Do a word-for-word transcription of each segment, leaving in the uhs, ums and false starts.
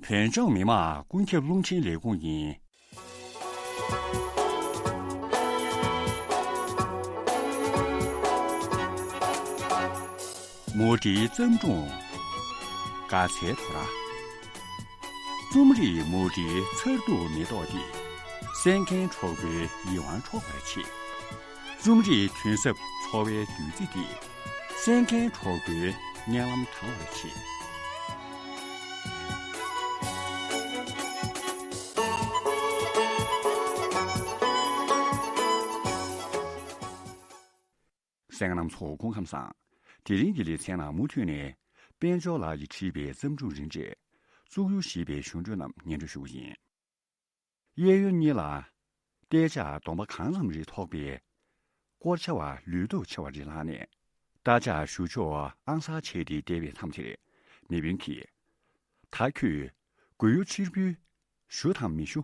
བོད་ལྗོངས་མི་དམངས་ཀུན་ཁྱབ་རླུང་འཕྲིན་ལས་ཁུངས་ཡིན། མུ་འབྲེལ་བརྩམས་སྒྲུང་། དགའ་ཚལ་དོ་ར། རྩོམ་རིག་མུ་འབྲེལ་མཚར་སྡུག་མེ་ཏོག་འདི། གསན་མཁན་གྲོགས་པོའི་ཡིད་དབང་འཕྲོག་པར་བྱེད། རྩོམ་རིག་དུས་ཟབ་འཚོ་བའི་བདུད་རྩི་འདི། གསན་མཁན་གྲོགས་པོའི་སྙན་ལམ་དྲང་བར་བྱེད། གསན་མཁན་རྣམ་ཚོ་སྐུ་ཁམས་བཟང་། དེ་རིང་གི་ལེ་ཚན་ནང་མུ་མཐུད་ནས་དཔལ་འབྱོར་ལགས་ཀྱིས་བྲིས་པའི་བརྩམས་སྒྲུང་རིང་གྲས། བཙུགས་ཡུལ་ཞེས་པའི་གཞུང་འགྲོས་རྣམས་སྙན་སྒྲོན་ཞུ་གི་ཡིན། གཡས་གཡོན་གཉིས་ལ་རྟའི་ལྕགས་གདོང་པ་གང་ཙམ་རེ་ཐོགས་པའི་སྐོར་ཆ་བ་ལུས་སྟོབས་ཆེ་བ་རེ་ལངས་ནས། རྟ་ལྕག་གཞུ་ཕྱོགས་ཨང་གསར་བྱས་ཏེ་བསྡད་པའི་མཚམས་དེར། མེས་དཔོན་གྱིས། ད་ཁྱོད་མགོ་ཡུ་ཕྱིར་འབུད་ཞུ་དང་མི་ཞུ།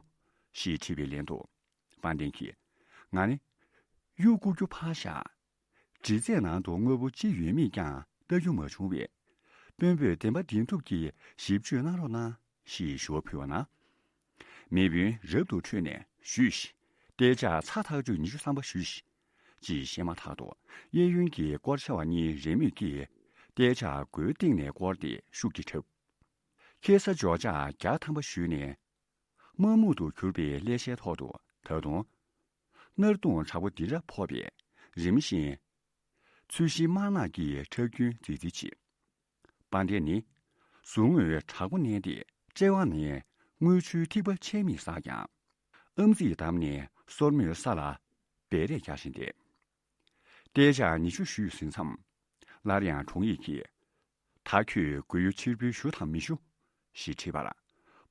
ཞེས་དྲིས་པའི་ལན་དུ། དཔལ་ལྡན་གྱིས། ང་ནི་གཡུ་བརྐུ་རྒྱུ་ཕར་བཞག་འདྲི་རྩད་ནང་དུ་དངོས་པོ་ཅི་ཡོད་མེད་ཀྱང་ལྟ་རྒྱུ་མ་བྱུང་བས། དཔོན་པོས་བདེན་པ་བདེན་ཐུབ་ཀྱིས་ཞིབ་དཔྱོད་གནང་རོགས་གནང་། ཞེས་ཞུ་བ་ཕུལ་བ་ན། མེས་དཔོན་རབ་ཏུ་ཁྲོས་ནས་ཞུས་ཤིག་རྟའི་ལྕགས་ཚ་ཐག་ཆོད་ཉི་ཤུ་ཐམ་པ་ཞུས་ཤིག་ཅེས་བཤད་མ་ཐག་ཏུ། གཡས་གཡོན་གྱི་སྐོར་ཆ་བ་གཉིས་རེས་མོས་ཀྱིས་རྟའི་ལྕགས་མགོའི་སྟེང་ནས་བསྐོར་ཏེ་ཤུགས་ཀྱིས་བྲབ། ཁེ་ས་འཇོག་ལྕགས་བརྒྱ་ཐམ་པ་ཞུས་ནས། དམར་སྨུག་ཏུ་གྱུར་པའི་ཀླད་ཤའི་ཐོག་ཏུ་ད་དུང་། གནར་གདུང་དྲག་པོ་འདི་འདྲ་ཕོག་པས་རིམ་བཞིན། ཚོས་གཞི་དམར་ནག་གི་ཁྲག་རྒྱུན་རྫིག་རྫིག་བྱེད། དཔལ་ལྡན་ནི། ཟུར་ངོས་དྲག་པོ་མནན་ཏེ་དཔྲལ་བ་ནས་དངུལ་ཆུའི་ཐིགས་པ་ཆད་མེད་བསགས་ཀྱང་། ཨམ་ཙིག་བསྡམས་ནས་སོར་མོས་ས་ལ་འབད་རེས་རྒྱག་བཞིན་བསྡད། རྟའི་ལྕགས་ཉི་ཤུ་ཞུས་ཟིན་མཚམས། སླར་ཡང་དྲུང་ཡིག་གིས། ད་ཁྱོད་མགོ་ཡུ་ཕྱིར་འབུད་ཞུ་དང་མི་ཞུ། ཞེས་དྲིས་པར།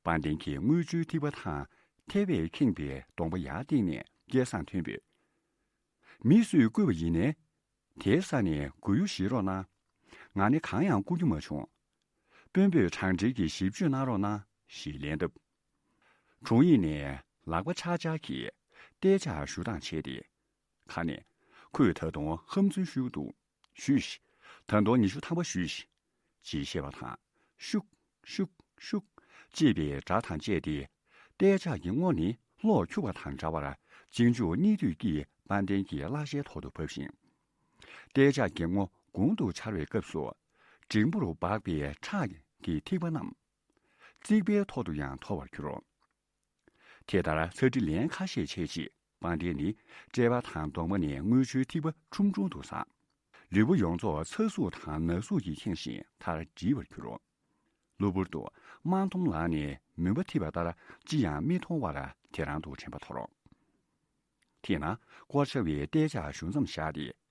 དཔལ་ལྡན་གྱིས་དངུལ་ཆུའི་ཐིགས་པ་དང་ཐལ་བས་ཁེངས་པའི་གདོང་པ་ཡར་བཏེགས་ནས་སྐད་གསང་མཐོན་པོས། མི་སུས་བརྐུས་པ་ཡིན་ནའི། དེའི་ས་ནས་མགོ་ཡུ་བཞེས་རོགས་གནང་། ང་ནི་གང་ཡང་བརྐུ་རྒྱུ་མ་བྱུང་། དཔོན་པོས་དྲང་འབྲེལ་གྱིས་ཞིབ་དཔྱོད་གནང་རོགས་གནང་ཞེས་ལན་བཏབ། དྲུང་ཡིག་ནས་ལག་པ་འཕྱར་འཕྱར་གྱིས་རྟའི་ལྕགས་གཞུ་བཏང་བྱས་ཏེ། ཁ་ནས། ཁོས་ད་དུང་ཧམ་རྫུན་ཤོད་ཀྱི་འདུག་ཞུས་ཤིག་ད་དུང་ཉི་ཤུ་ཐམ་པ་ཞུས་ཤིག་ཅེས་བཤད་པ་དང་། ཤུག་ཤུག་ཤུག་ཅེས་པའི་སྒྲ་དང་བཅས་ཏེ། རྟའི་ལྕགས་ཀྱི་སྔོ་ནི་གློག་འཁྱུག་པ་དང་འདྲ་བར་གཅིག་མཇུག་གཉིས་མཐུད་ཀྱིས་དཔལ་ལྡན་གྱི་བརླ་ཤའི་ཐོག་ཏུ་བབས་ཤིང་། རྟའི་ལྕགས་ཀྱི་སྔོ་དགུང་དུ་འཕྱར་བའི་སྐབས་སུ། འགྲེང་བུར་འབག་པའི་ཁྲག་གི་ཐིགས་པ་རྣམས། རྩིག་པའི་ཐོག་ཏུ་ཡང་འཐོར་བར་གྱུར། དེ་ལྟར་ཚ་འདྲི་ལན་ཁ་ཤས་བྱས་རྗེས་དཔལ་ལྡན་ནི་དཔྲལ་བ་དང་གདོང་པ་ནས་དངུལ་ཆུའི་ཐིགས་པ་ཁྲུམ་ཁྲུམ་དུ་ཟགས། ལུས་པོ་ཡོངས་རྫོགས་ཚ་ཟུག་དང་ན་ཟུག་གིས་ཁེངས་ཤིང་མཐར་འདྲིས་པར་གྱུར། གློ་བུར་དུ་དམར་འཐོམ་ལངས་ནས་མུན་པ་འཐིབས་པ་ལྟར་ཅི་ཡང་མི་མཐོང་བར་དེ་རང་དུ་དྲན་པ་འཐོར། དེས་ན་སྐོར་ཆ་བའི་རྟའི་ལྕགས་གཞུ་མཚམས་བཞག་སྟེ།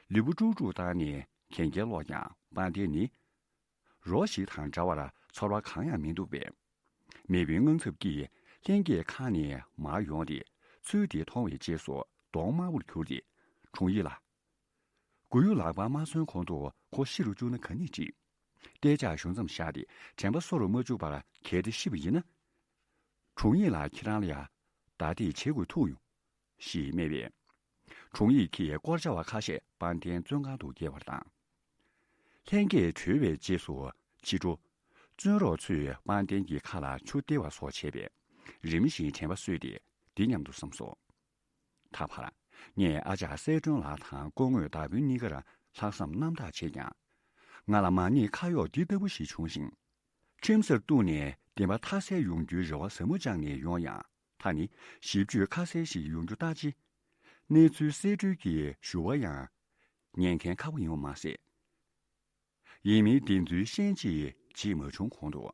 ལུས་པོ་དཀྲུག་དཀྲུག་བཏང་ནས་གན་རྐྱལ་སློག་ཀྱང་དཔལ་ལྡན་ནི། རོ་ཞིག་དང་འདྲ་བར་ཚོར་བ་གང་ཡང་མི་འདུག་པས། མེས་པོའི་དངངས་འཚབ་ཀྱིས་ལྷན་སྐྱེས་ཁ་ནས་མར་ཡོང་སྟེ་ཚུལ་དེ་མཐོང་བའི་རྗེས་སུ་གདོང་དམར་པོར་གྱུར་ཏེ། དྲུང་ཡིག་ལ། མགོ་ཡུ་ལག་པར་མ་སོན་གོང་དུ་ཁོ་ཤི་རུ་བཅུག་ན་ག་ནས་འགྲིག་རྟའི་ལྕགས་གཞུ་མཚམས་བཞག་སྟེ་དྲན་པ་གསོ་རུ་མ་བཅུག་པར་གལ་ཏེ་ཤི་བ་ཡིན་ན། དྲུང་ཡིག་ལགས་ཁྱེད་རང་ལ་ཡང་བརྡ་དེ་བྱེད་དགོས་ཐུག་ཡོང་། ཞེས་སྨྲས་པས། དྲུང་ཡིག་གིས་སྐོར་ཆ་བ་ཁ་ཤས་དཔལ་ལྡན་བཙོན་ཁང་དུ་བསྐྱལ་བར་བཏང་། ལྷན་རྒྱས་གྲོལ་བའི་རྗེས་སུ་ཕྱི་དྲོ། བཙོན་རོགས་ཚོས་དཔལ་ལྡན་གྱི་ཁ་ལ་ཆུ་སྟེར་བ་སོགས་བྱས་པས་རིམ་བཞིན་དྲན་པ་གསོས་ཏེ་འདི་སྙམ་དུ་བསམ་སོ། ད་བར་ངས་ཨ་ཅག་གསལ་སྒྲོན་ལགས་དང་སྐུ་ངོ་མདའ་དཔོན་གཉིས་ཀར་ལྷག་བསམ་རྣམ་དག་བྱས་ཀྱང་། ང་ལ་མ་ཉེས་ཁ་གཡོགས་འདི་ལྟ་བུ་ཞིག་བྱུང་ཞིང་། ཁྲིམས་སར་གཏུགས་ནས་བདེན་པ་མཐའ་གསལ་ཡོང་རྒྱུའི་རེ་བ་ཟབ་མོ་བཅངས་ནས་ཡོང་ཡང་། ད་ནི་ཞིབ་དཔྱོད་ཁ་གསལ་ཞིག་ཡོང་རྒྱུ་ལྟ་ཅི། གནས་ཚུལ་གསེད་བཀྲོལ་གྱི་ཞུ་བ་ཡང་ཉན་མཁན་ཁག་པོ་ཡིན་པ་མ་ཟད། ཡིན་མིན་བདེན་རྫུན་ཤན་འབྱེད་བྱེད་མ་བྱུང་གོང་དུ།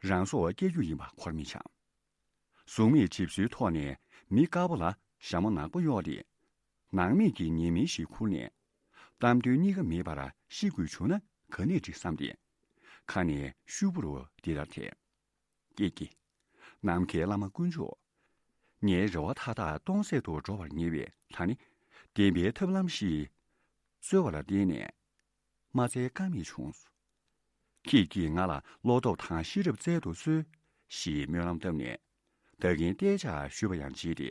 རང་སྲོག་བསྐྱལ་རྒྱུ་ཡིན་པ་ཁོར་མི་ཆགས། གཟུགས་མེད་གྲིབ་བསིལ་ཐོག་ནས་མི་དཀར་པོ་ལ་ཞྭ་མོ་ནག་པོ་གཡོགས་ཏེ། ནང་མི་གི་ཉེས་མིང་ཞིག་ཁུར་ནས། གཏམ་དོན་གཉིས་ཀ་མེད་པར་ཤི་དགོས་བྱུང་ན་ག་ནས་འགྲིག་བསམ་སྟེ། ཁ་ནས་ཤུབ་བུར་འདི་ལྟར་ཐལ། ཀྱེ་ཀྱེ། ནམ་མཁའི་བླ་མ་དཀོན་མཆོག་ངའི་རེ་བ་མཐའ་དག་སྟོང་ཟད་དུ་འགྲོ་བར་ངེས་པས། ད་ནི་བདེན་པའི་ཐབས་ལམ་ཞིག་འཚོལ་བ་ལ་བརྟེན་ནས་མ་བཙལ་ཀ་མེད་བྱུང་། ཁྱེད་ཀྱིས་ང་ལ་བློ་སྟོབས་དང་ཤེས་རབ་བསྩལ་དུ་གསོལ། ཞེས་སྨོན་ལམ་བཏབ་ནས། ད་གིན་རྟའི་ལྕགས་གཞུས་པ་ཡང་བརྗེད་དེ་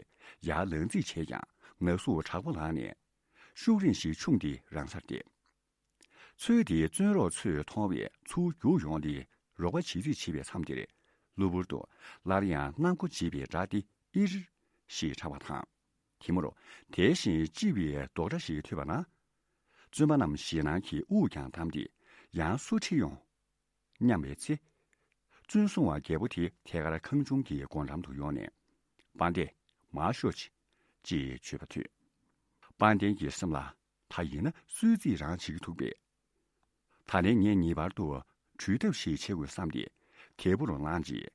ཡར་ལངས་རྩིས་བྱས་ཀྱང་ན་ཟུག་དྲག་པོ་ལངས་ནས། ཤུགས་རིང་ཞིག་ཕྱུང་སྟེ་རང་སར་བསྡད། ཚུལ་དེ་བཙོན་རོགས་ཚོས་མཐོང་བས་ཚུར་རྒྱུགས་ཡོང་སྟེ། རོགས་པ་བྱེད་རྩིས་བྱེད་པའི་མཚམས་དེར། གློ་བུར་དུ་སླར་ཡང་གནམ་སྒོ་འབྱེད་པའི་སྒྲ་སྟེ་ཨིར་ཞེས་གྲགས་པ་དང་། དེ་མུར་དེ་བཞིན་ལྕི་བའི་རྡོག་སྒྲ་ཞིག་ཐོས་པ་ན། བཙུན་པ་རྣམས་ཞེད་སྣང་གིས་དབུགས་ཀྱང་བསྡམས་ཏེ། ཡང་སུ་ཁྲིད་ཡོང་སྙམ་པའི་ཚེ། བཙུན་སྲུང་བ་རྒྱལ་པོ་དེ་ཐད་ཀར་ཁང་ཆུང་གི་སྒོ་འགྲམ་དུ་ཡོང་ནས། དཔལ་ལྡན་མར་ཤོག་ཅིག་ཅེས་བརྗོད་པ་ཐོས། དཔལ་ལྡན་གྱི་སེམས་ལ། ད་ཡིན་ན་སུའི་རྩིས་རང་བྱེད་ཀྱི་འདུག་པས། ད་ལན་ངས་ངེས་པར་དུ་བྲོས་ཐབས་ཤིག་བྱེད་དགོས་བསམ་སྟེ། དལ་བུར་ལངས་རྗེས།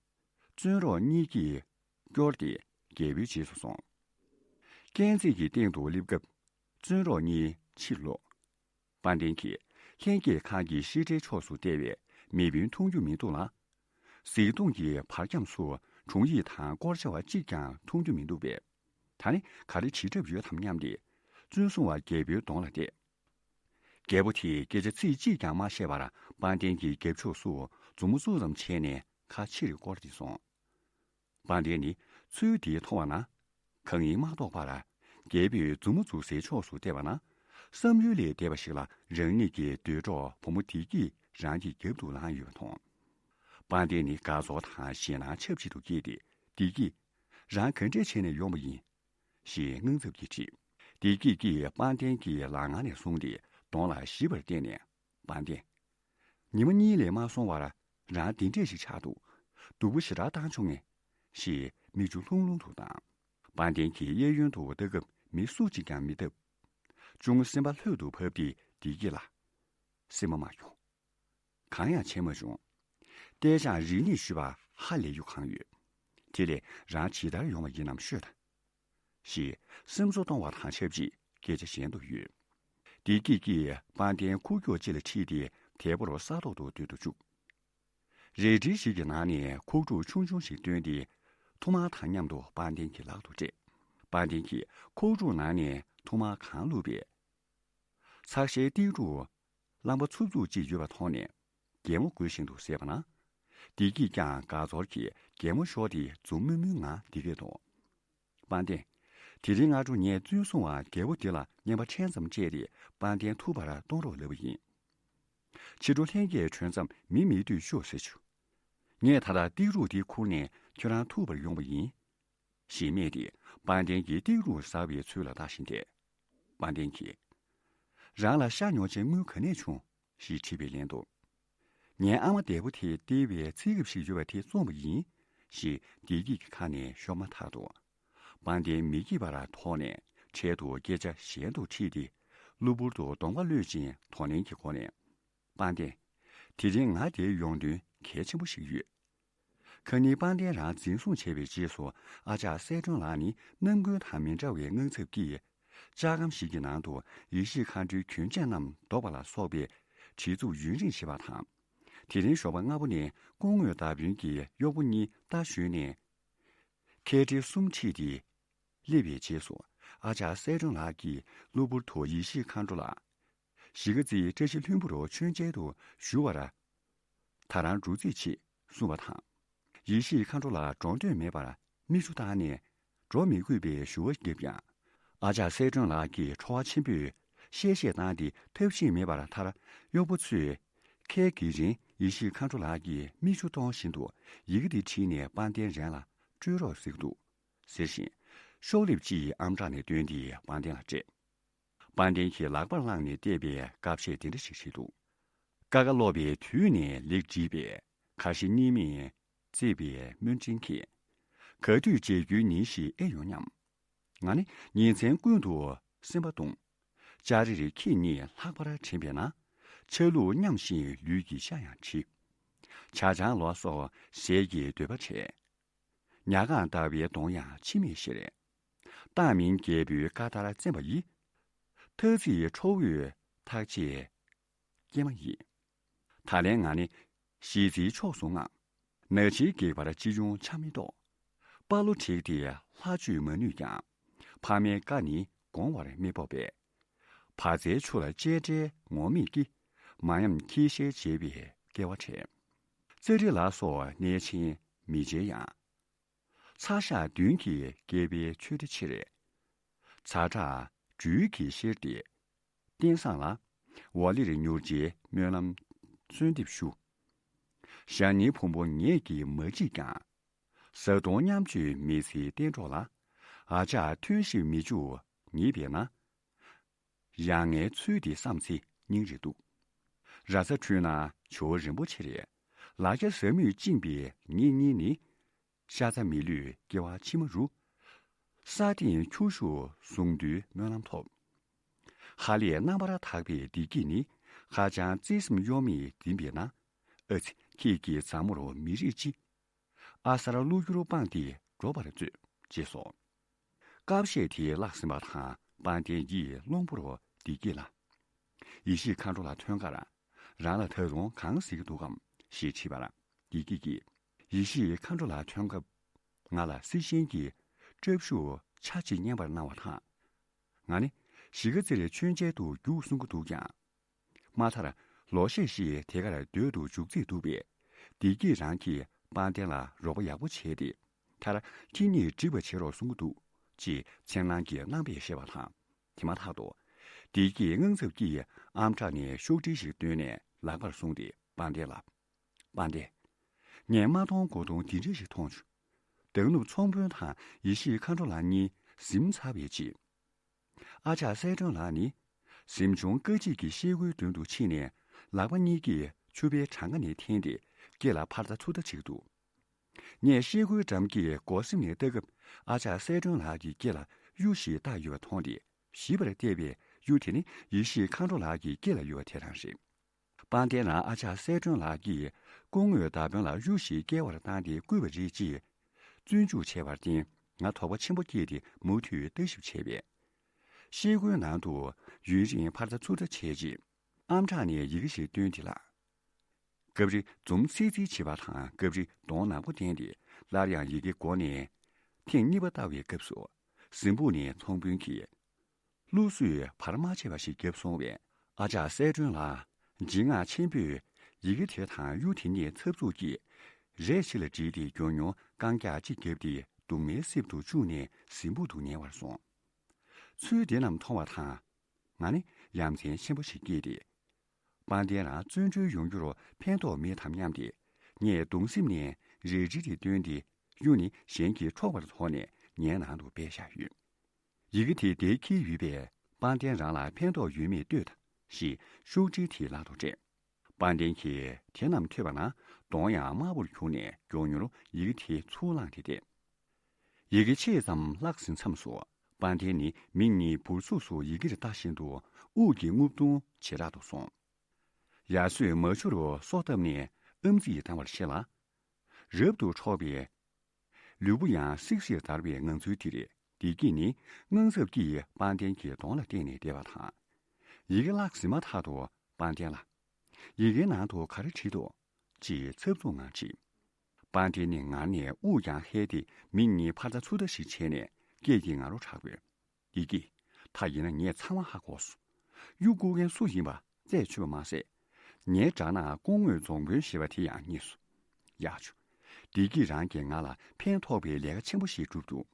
བཙུན་རོགས་གཉིས་ཀྱིས་སྐྱོར་ཏེ་རྒྱལ་པོའི་རྗེས་སུ་སོང་། སྐས་འཛེག་གི་སྟེང་དུ་སླེབས་སྐབས། བཙུན་རོགས་གཉིས་ཕྱིར་ལོག་དཔལ་ལྡན་གྱིས་ལྷན་སྐྱེས་ཁང་གི་བཤད་གྲྭའི་ཕྱོགས་སུ་བལྟས་པས་མེ་བུན་མཐོང་རྒྱུ་མི་འདུག་ལ། གཟིག་མདོངས་ཀྱི་བར་ཁྱམས་སུ་དྲུང་ཡིག་དང་སྐོར་བྱ་བ་གཅིག་ཀྱང་མཐོང་རྒྱུ་མི་འདུག་པས། ད་ནི་ག་རེ་བྱེད་གྲབས་ཡོད་དམ་སྙམ་སྟེ། བཙུན་སྲུང་བ་རྒྱལ་པོའི་གདོང་ལ་བལྟས། རྒྱལ་པོ་དེས་སྐད་ཆ་ཚིག་གཅིག་ཀྱང་མ་བཤད་པར་དཔལ་ལྡན་གྱི་རྒྱབ་ཕྱོགས་སུ་མཛུབ་མོ་བཙུགས་ཙམ་བྱས་ནས་ཁ་ཕྱིར་བསྐོར་ཏེ་སོང་། དཔལ་ལྡན་ནི་ཚུལ་འདི་མཐོང་བ་ན། གང་ཡིན་མ་རྟོགས་པར། རྒྱལ་པོས་མཛུབ་མོ་འཛུགས་སའི་ཕྱོགས་སུ་བལྟས་པ་ན། བསམ་ཡུལ་ལས་འདས་པ་ཞིག་ལ་རང་ཉིད་ཀྱི་འདོད་གྲོགས་བུ་མོ་བདེ་སྐྱིད་རང་གི་རྒྱབ་ཏུ་ལངས་ཡོད་པ་མཐོང་། དཔལ་ལྡན་ནི་དགའ་ཚོར་དང་ཞེད་སྣང་ཆབས་ཅིག་ཏུ་སྐྱེས་ཏེ། བདེ་སྐྱིད། རང་ག་འདྲས་བྱས་ནས་ཡོང་བ་ཡིན། ཞེས་དངངས་འཚབ་ཀྱིས་དྲིས། བདེ་སྐྱིད་ཀྱིས་དཔལ་ལྡན་གྱི་ལག་ངར་ནས་བཟུང་སྟེ་གདོང་ལ་ཞིབ་པར་བལྟས་ནས། དཔལ་ལྡན། ཉི་མ་གཉིས་ལས་མ་སོང་བར་རང་འདི་འདྲས་ཞིག་ཆགས་འདུག་སྡུག་པོ་ཞེ་དྲག་བཏང་བྱུང་ངས། ཞེས་མིག་ཆུ་ལྷུང་ལྷུང་དུ་བཏང་། དཔལ་ལྡན་གྱི་གཡས་གཡོན་དུ་ལྟ་སྐབས་མི་སུ་གཅིག་ཀྱང་མི་སྟབས། ཅུང་སེམས་པ་ལྷོད་དུ་བབས་ཏེ་བདེ་སྐྱིད་ལ། སེམས་པ་མ་ཁྱོང་། གང་ཡང་བྱས་མ་བྱུང་། ལྟས་ཀྱང་རིག་གནས་ཞུས་པ་ཧ་ལས་ཡུ་གང་ཡོད། དེ་ལས་རང་ཇི་ལྟར་ཡོང་བ་ཡིན་ནམ་ཤོད་དང་། ཞེས་སེམས་གསོ་གཏོང་བ་དང་ཆབས་ཅིག་སྐད་ཆ་གཞན་དུ་ཡོད། བདེ་སྐྱིད་ཀྱིས་དཔལ་ལྡན་ཁུག་ཀྱོག་ཅིག་ལ་ཁྲིད་དེ་དལ་པོར་ས་ཐོག་ཏུ་སྡོད་དུ་བཅུག་རལ་གྲི་ཞིག་གི་ནང་ནས་ཁོག་ཕྲུག་ཆུང་ཆུང་ཞིག་བཏོན་ཏེ། ཐུར་མ་དང་མཉམ་དུ་དཔལ་ལྡན་གྱི་ལག་ཏུ་སྤྲད། དཔལ་ལྡན་གྱིས་ཁོག་ཕྲུག་ནང་ནས་ཐུར་མ་གང་བླུགས་པས། ཚག་ཞའི་ཏིག་ཕྲུག་རླངས་པ་འཚུབ་འཚུབ་ཅིག་ཡོད་པ་མཐོང་ནས། གད་མོ་དགོད་བཞིན་དུ་བཟས་པ་ན། བདེ་སྐྱིད་ཀྱང་དགའ་ཚོར་གྱིས་གད་མོ་ཤོར་ཏེ་འཛུམ་དམུལ་དམུལ་ངང་འདི་སྐད་དོ། དཔལ་ལྡན། དེ་རིང་སྔ་དྲོ་ངས་བཙུན་སྲུང་བ་རྒྱལ་པོ་འདི་ལ་རྔན་པ་ཕྲན་ཙམ་སྤྲད་དེ་དཔལ་ལྡན་ཐུག་པར་གཏོང་རོགས་ལབ་པ་ཡིན། ཕྱི་དྲོ་ལྷན་རྒྱས་གྲོལ་མཚམས་མི་མེད་དུས་ཤོག་ཟེར་བྱུང་། ངས་ད་ལྟ་ཏིག་རུག་དེ་ཁུར་ནས་ཁྱོད་རང་ཐུག་པར་ཡོང་བ་ཡིན། ཞེས་སྨྲས་ཏེ་དཔལ་ལྡན་གྱི་ཏིག་རུག་ཟ་བའི་ཚུལ་ལ་ལྟ་བཞིན་བསྡད། དཔལ་ལྡན་གྱིས། རང་ལ་ཤ་ཉོ་ཆེད་དངུལ་ག་ནས་བྱུང་། ཞེས་དྲིས་པའི་ལན་དུ། ངའི་ཨ་མ་འདས་པོ་དེས་སྟེར་བའི་ཚིག་རིབ་ཞིག་ཡོད་པ་དེ་བཙོངས་པ་ཡིན། ཞེས་བདེ་སྐྱིད་ཀྱི་ཁ་ནས་ཤོར་མ་ཐག་ཏུ། དཔལ་ལྡན་མི་སྐྱིད་པར་དོགས་ནས་འཕྲལ་དུ་སྐད་ཆ་གཞན་དུ་ཁྲིད་དེ། གློ་བུར་དུ་གདོང་པ་གློད་ཅིང་དོ་ལན་གྱི་སྒོ་ནས། དཔལ་ལྡན། དེ་རིང་ང་འདིར་ཡོང་དོན་གལ་ཆེན་པོ་ཞིག་ཡོད། ཁ་ཉིན་དཔལ་ལྡན་རང་འཛིན་བཟུང་བྱས་པའི་རྗེས་སུ་ཨ་ཅག་གསལ་སྒྲོན་ལགས་ནི་རྣམ་ཀུན་དང་མི་འདྲ་བའི་དངངས་འཚབ་ཀྱིས། ལྕགས་སྒམ་ཞིག་གི་ནང་དུ་ཡེ་ཤེས་མཁའ་འགྲོའི་གྱོན་ཆས་རྣམས་འདོགས་པ་ལ་སོགས་པའི་བྲེལ་འཚུབ་ཡུན་རིང་བྱེད་པ་དང་། དེ་རིང་ཞོགས་པ་སྔ་པོ་ནས་སྐུ་ངོ་མདའ་དཔོན་གྱི་གཡོག་པོ་གཉིས་རྟ་ཞོན་ནས། ཁལ་ཁྲི་གསུམ་ཁྲིད་དེ། སླེབས་པའི་རྗེས་སུ་ཨ་ཅག་གསལ་སྒྲོན་ལགས་ཀྱིས་གློ་བུར་དུ་ཡེ་ཤེས་མཁའ་འགྲོ་ལ། གཞིས་ཀ་རྩེའི་བཀྲ་ཤིས་ལྷུན་པོ་རུ་མཆོད་མཇལ་དུ་ཞུ་བར། ད་རང་འགྲོ་རྩིས་བྱེད་གསུངས་པ་དང་། ཡེ་ཤེས་མཁའ་འགྲོ་ལགས་འགྲོ་འདོད་མེད་པར་མིག་ཆུ་བཏང་ནས་འགྲོ་མི་དགོས་པའི་ཞུ་བ་བརྒྱབ་ཀྱང་། ཨ་ཅག་གསལ་སྒྲོན་ལགས་ཀྱིས་ཁྲོ་བ་ཆེན་པོས་གཤེ་གཤེ་བཏང་སྟེ་ཐབས་ཤེས་མེད་པར་མཐར་གཡོག་པོ་ཚོས་ཁལ་གྱི་རིང་ཡེ་ཤེས་མཁའ་འགྲོ་ལགས་ཀྱིས་མིག་ཆུ་གཏོང་བཞིན་དུ་ཡི་གེ་འདི་བྲིས་ནས་དཔལ་ལྡན་རང་ལ་སྤྲོད་རོགས་ཟེར་གྱི་འདུག་ཟེར་བཞིན་ཤོག་ལེབ་ཅིག་ཨམ་ཕྲག་ནས་བཏོན་ཏེ་དཔལ་ལྡན་ལ་སྤྲད། དཔལ་ལྡན་གྱིས་ལག་པར་བླངས་ནས་བལྟས་པས་དགའ་བཤད་དེ་འདྲ་ཞིག་བྲིས་འདུག་ཀ་ཁ་སློབ་པའི་དུས་ནས་ལེགས་བྲིས་པས། ཁ་ཞེ་གཉིས་མེད་བརྩེ་བའི་སྨོན་འདྲེན་གྱིས། ག་དུས་མཇལ་རྒྱུའི་ཉིན་ཞིག་ཨེ་ཡོང་སྙམ། ང་ནི་ཉིན་མཚན་ཀུན་ཏུ་སེམས་པ་གདུང་། ལྕགས་རི་རི་ཁྱེད་གཉིས་ལྷག་པར་དྲན་པས་ན། ཆ་ལུགས་མཉམ་ཞིང་ལུས་ཀྱི་ཤ་ཡང་འཕྱི། བྱ་ལྗང་ལོ་སོགས་ཟས་ཀྱི་འདོད་པ་བྲལ། ཉ་གང་ལྟ་བའི་གདོང་ཡང་འཕྱི་མེད་ཤེར། རྟག་མིན་རྒྱལ་པོའི་བཀའ་ལྟར་བཙེམ་པ་ཡི། ཐ་ཚིག་ཁྲོ་བོས་ཐག་བཅད་སྐྱེལ་མ་ཡིན། ད་ལན་ང་ནི་གཞིས་རྩེའི་ཕྱོགས་སུ་མངགས། ནག་ཕྱིའི་སྒེག་པར་ཅི་བྱུང་ཆ་མི་རྟོགས། དཔའ་བློ་བྲེགས་ཏེ་ལྷག་བཅོས་མ་ནུས་ཀྱང་། ཕ་མའི་བཀའ་ནི་དགོངས་པར་མི་སྤོབས་པས། བ་ཚྭའི་ཆུ་ལ་གཅེས་སྤྲས་ངོམས་མེད་ཀྱིས། མ་ཉམས་ཁྱི་ཤའི་བྱེད་པའི་སྐལ་བ་བྲལ། ཙ་རི་ལ་སོགས་གནས་ཆེན་མི་མཇལ་ཡང་། ཚ་ཞག་བདུན་གྱིས་བསྐལ་པའི་ཆོས་སྡེ་ཕྱིར། ཛ་དྲག་སྦྲུལ་གྱིས་བཤེར་ཏེ། རྟེན་བཟང་ལ། འོ་ལེར་མྱུར་མཇལ་སྨོན་ལམ་གསོལ་འདེབས་ཞུ། ཞྭ་ནི་ཕུང་པོ་ངེད་ཀྱིས་མ་བརྗེད་ཀྱང་། བཟའ་བཏུང་མཉམ་སྤྱོད་མི་ཚེའི་གཏན་གྲོགས་ལ། ཨ་ཅག་ཐོན་ཞིག་མི་འཇུག་ངེས་པས་ན། ཡང་ངའི་ཚུལ་འདི་བསམ་ཚེ་སྙིང་རེ་སྡུག་ར་ས་འཁྲུལ་ན་ཇོ་བོ་རིན་པོ་ཆེ་རེད། ལ་རྒྱ་ཟ་མུས་བཅིངས་པའི་ངེད་གཉིས་ནི། ཤ་ཚ་མི་ལུས་སྐྱེ་བ་ཕྱི་མ་རུ། ས་སྟེང་ཁྱུ་བཞུགས་ཟུང་དུའི་སྨོན་ལམ་ཐོབ། ཧ་ལས་རྣམ་པར་དག་པའི་བདེ་སྐྱིད་ནི། ཧ་ཅང་བརྩེ་སེམས་གཡོ་མེད་ལྡན་པས་ན། ཨ་ཙི་ཁྱེད་ཀྱི་མཛའ་མོར་མི་རིགས་ཅི། ཨ་གསར་བླུག་རྒྱུར་སྤངས་ཏེ་འགྲོ་བར་མཛོད། ཅེས་སོ། སྐབས་ཤས་དེའི་བརླག་ཟིན་པ་དང་དཔལ་ལྡན་ཡིད་རློན་པོར་བདེ་སྐྱིད་ལ། ཡེ་ཤེས་མཁའ་འགྲོ་ལ་ཐོན་ཁར། རང་ལ་ད་དུང་གང་ཟེར་གྱི་འདུག་གམ་ཞེས་དྲིས་པར། བདེ་སྐྱིད་ཀྱིས། ཡེ་ཤེས་མཁའ་འགྲོ་ལ་ཐོན་སྐབས། ང་ལ་གསེར་ཞུན་གྱི་སྲབ་ཞུ་ཆ་གཅིག་བསྙེན་པར་གནང་བ་དང་། ང་ནི་གཞིས་ཀ་རྩེར་མཆོད་མཇལ་དུ་རྒྱུགས་གསུང་གི་འདུག་ཀྱང་། མ་མཐར་ལོ་ཤས་ཤིག་དེ་གར་སྡོད་དུ་འཇུག་རྩིས་འདུག་པས། བདེ་སྐྱིད་རང་གིས་དཔལ་ལྡན་ལ་རོགས་པ་ཡག་པོ་བྱས་ཏེ། མཐར་ཁྱེད་གཉིས་འགྲིག་པ་བྱེད་རོགས་གསུང་གི་འདུག་ཅེས་མཚན་བླང་གི་གནང་བས་བཤད་པ་དང་། དེ་མ་ཐག་ཏུ། བདེ་སྐྱིད་དངངས་འཚབ་ཀྱིས་ཨམ་ཕྲག་ནས་ཤོག་དྲིལ་ཞིག་བཏོན་ནས་ལག་པར་བཟུང་སྟེ་དཔལ་ལྡན་ལ། དཔལ་ལྡན། ངས་མ་མཐོང་དགུ་མཐོང་འདི་འདྲ་ཞིག་མཐོང་བྱུང་། མདང་ནུབ་ཚོང་དཔོན་དང་ཡེ་ཤེས་མཁའ་འགྲོ་ལགས་གཉིས་གཟིམ་ཚར་བའི་རྗེས། ཨ་ཅག་གསལ་སྒྲོན་ལགས་ནི། གཟིམ་ཆུང་དཀའ་སྤྱད་ཀྱིས་ཤེལ་སྒོའི་མདུན་དུ་ཕྱིན་ནས་ལག་པ་གཉིས་ཀྱིས་ཕྱུ་པའི་གྲངས་ཀ་ནས་འཐེན་ཏེ་སྐེ་ལ་ཕར་ལྟ་ཚུར་ལྟ་བྱེད་ཀྱི་འདུག་ངས་ཤེལ་སྒོའི་འགྲམ་གྱི་སྒོ་སེམས་ནས་ལྟ་སྐབས། ཨ་ཅག་གསལ་སྒྲོན་ལགས་ཀྱི་སྐེ་ལ་གཡུ་ཞིག་བཏགས་ཡོད་པ་མཐོང་སྟེ་ཞིབ་པར་བལྟས་པས། གཡུ་དེ་ནི་ཡེ་ཤེས་མཁའ་འགྲོ་ལགས་ཀྱི་སྐེ་ལ་ཡོད་པ་དེ་རང་རེད། དཔལ་ལྡན་རང་ཨ་ཅག་གསལ་སྒྲོན་ལགས་ཀྱིས་སྐུ་ངོའི་མདའ་དཔོན་ལ་གཡུ་ཞིག་སྐེ་བར་བཏང་སྟེ་བསྐུལ་བ་རེད་ཅེས་བཙོན་འཇུག་བྱས་པར་བརྟེན། ང་དོགས་པ་ཆེན་པོ་སྐྱེས་ཏེ་མུ་མཐུད་ལྟ་ཞིབ་བྱས་པས། ཤེལ་སྒོའི་ནང་དུ་ཡུན་རིང་ཕར་ལྟ་ཚུར་ལྟ་བྱས་རྗེས། ཨམ་ཕྲག་ནས་ཡི་གེ་ཞིག་བཏོན་དེ་ལ། སྐབས་རེ་འཛུམ་ཚིག་ཚིག་བྱེད་པ་དང་། སྐབས་རེ་གདོང་ནག་པོ་བསྟན་ཏེ་སླར་ཡང་ཡི་གེ་མགོ་ནས་ཐེངས་གཉིས་པ་བལྟ་བའི་སྐབས་སུ། གཟིམ་སྤུག་ནས་ཚོང་དཔོན་གྱིས་བླུགས་བཟོས་བར་མ་ཆད་པ་ཞིག་བརྒྱབ་སོང་བས། ཨ་ཅག་གསལ་སྒྲོན་ལགས་འཇིགས་སྔགས་ཆེན་པོས་ཡི་གེ་དེ་དང་གཡུ་དེ་གཉིས་ཚབ་ཚུབ་ཀྱིས་རས་ཕྱི་ལ་བསྒྲིལ་ཏེ་མགྱོགས་མྱུར་རྐང་རྒྱག་གཅིག་བརྒྱབ་སྟེ་གདུང་མའི་གསེབ་ཏུ་བཅུག་ནས་གཟིམ་སྤུག་ཏུ་ཉལ་བར་སོང་། ཚུལ་དེ་རྣམས་མཐོང་བ་དང་། ང་ནི་ཡ་མཚན་ཆེན་པོ་ཞིག་སྐྱེས་ཏེ། དཔལ་ལྡན་རང་བཙོན་གྲོལ་ཡོང་རྒྱུར་ཕན་ཐོགས་མེད་དམ་སྙམ་སྟེ། ངས་གདུང་སེམས་ནས་རལ་གྲི་དེ་བཏོན་ཏེ། གཡུ་ནི་གཞན་གྱིས་འཕྲོག་པར་དོགས་ནས་ངའི་ནང་དུ་སྦས་བཞག་ཡོད། ཡི་གེ་དེ་དེར་འཁྱེར་ཡོད་པས། དཔལ་ལྡན་རང་ལ་ཕན་ཐོགས་ཡོད་མེད་ལྟོས་དང་ཞེས་ཤོག་དྲིལ་དེའི་ལག་ཏུ་སྤྲད། དཔལ་ལྡན་གྱིས་དེ་རྣམས་ཐོས་པ་ན་གདོང་ཡང་དམར་པོར་གྱུར་ནས་མགྱོགས་མྱུར་ཡི་གེ་དེ་ཚུར་བླངས་ཏེ་བསྡད། ཡི་གེ་ཕྱེད་ཙམ་བཀླགས་ཟིན་མཚམས་སུ། དཔལ་ལྡན་ནི་མིག་གཉིས་འབུར་ཚུགས་སུ་ཡི་གེར་ལྟ་བཞིན་དུ་དབུགས་ཀྱི་རྔུབ་གདུང་ཇེ་དྲག་ཏུ་སོང་། ཡར་སོས་མ་ཆུ་རུ་སོ་བཏབ་ནས་ཨམ་ཙི་ཡིས་བཏང་བར་བཤད་ལ། རབ་ཏུ་འཁྲོག་པའི་ལུས་པོ་ཡང་སིག་སིག་འདར་བའི་ངང་ཚུལ་དེར། བདེ་སྐྱིད་ནི་དངངས་འཚབ་ཀྱིས་དཔལ་ལྡན་གྱི་གདོང་ལ་བལྟས་ནས་བསྡད་པ་དང་། ཡི་གེ་བཀླགས་ཟིན་མ་ཐག་ཏུ་དཔལ་ལྡན་ལ། ཡི་གེའི་ནང་དུ་ག་རེ་བྲིས་འདུག་ཅེས་འཚབ་འཚུབ་ངང་དྲིས། དཔལ་ལྡན་ནི་ངར་ནས་དབུགས་ཀྱང་ཧལ་ཏེ་མིག་གཉིས་ཕར་ལྟ་ཚུར་ལྟ་ཞིག་བྱས་ནས་སྐད་ཀྱིས་ང་རོ་དྲག་པོས། བདེ་སྐྱིད། ད་ཡིན་ན་ངས་ཚང་མ་ཧ་གོ་སོང་། གཡུ་རྐུ་མཁན་སུ་ཡིན་པ་རྩད་ཆོད་པ་མ་ཟད། ངའི་དགྲ་ནག་སྐུ་ངོ་རྫོང་དཔོན་ཞེས་པ་དེ་ཡང་རྙེད་སོང་། ཡག་བྱུང་། བདེ་སྐྱིད་རང་གིས་ང་ལ་ཕན་ཐོགས་པའི་ལས་ཀ་ཆེན་པོ་ཞིག་བསྒྲུབས་འདུག་